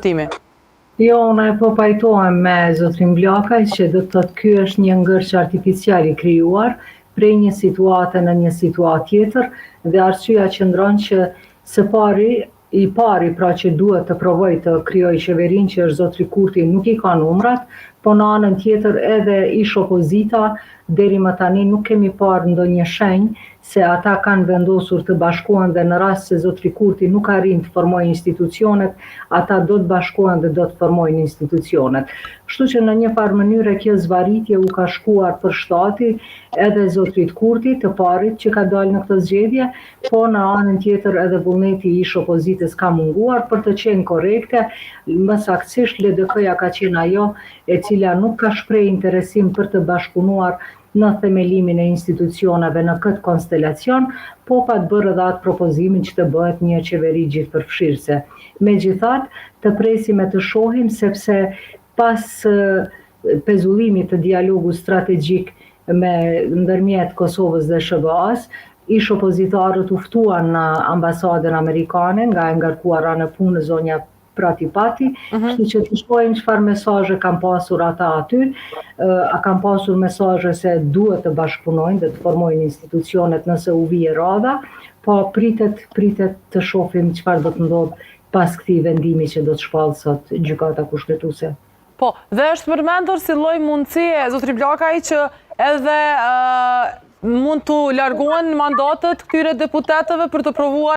votimi? Jo, unë po pajtohem me zotrin Blakaj që do të thotë ky është një ngërç artificial i krijuar prej një situate në një situatë tjetër dhe arsyeja qëndron që së pari i pari pra që duhet të provojë të krijojë qeverinë që është zotri Kurti nuk i ka numrat, po në anën tjetër edhe ish opozita deri më tani nuk kemi parë ndonjë shenjë se ata kanë vendosur të bashkohen dhe në rast se zotri Kurti nuk arrin të formojë institucionet, ata do të bashkohen dhe do të formojnë institucionet. Kështu që në një farë mënyre kjo zvarritje u ka shkuar për shtati edhe zotrit Kurti, të parit që ka dalë në këtë zgjedhje, po në anën tjetër edhe vullneti i ish opozitës ka munguar për të qenë korrekte, më saktësisht LDK-ja ka qenë ajo e cila nuk ka shpreh interesim për të bashkëpunuar në themelimin e institucioneve në këtë konstelacion, po pat bërë edhe atë propozimin që të bëhet një qeveri gjithëpërfshirëse. Megjithatë, të presim e të shohim sepse pas pezullimit të dialogut strategjik me ndërmjet Kosovës dhe SHBA-s, ish opozitarët u ftuan në ambasadën amerikane nga e ngarkuara në punë zonja Prattipati, kështu që të shohim çfarë mesazhe kanë pasur ata aty, a kanë pasur mesazhe se duhet të bashkëpunojnë dhe të formojnë institucionet nëse u vije radha, po pritet pritet të shohim çfarë do të ndodhë pas këtij vendimi që do të shpallë sot Gjykata Kushtetuese. Po, dhe është përmendur si lloj mundësie, zotri Blakaj, që edhe mund të largohen mandatet këtyre deputetëve për të provuar.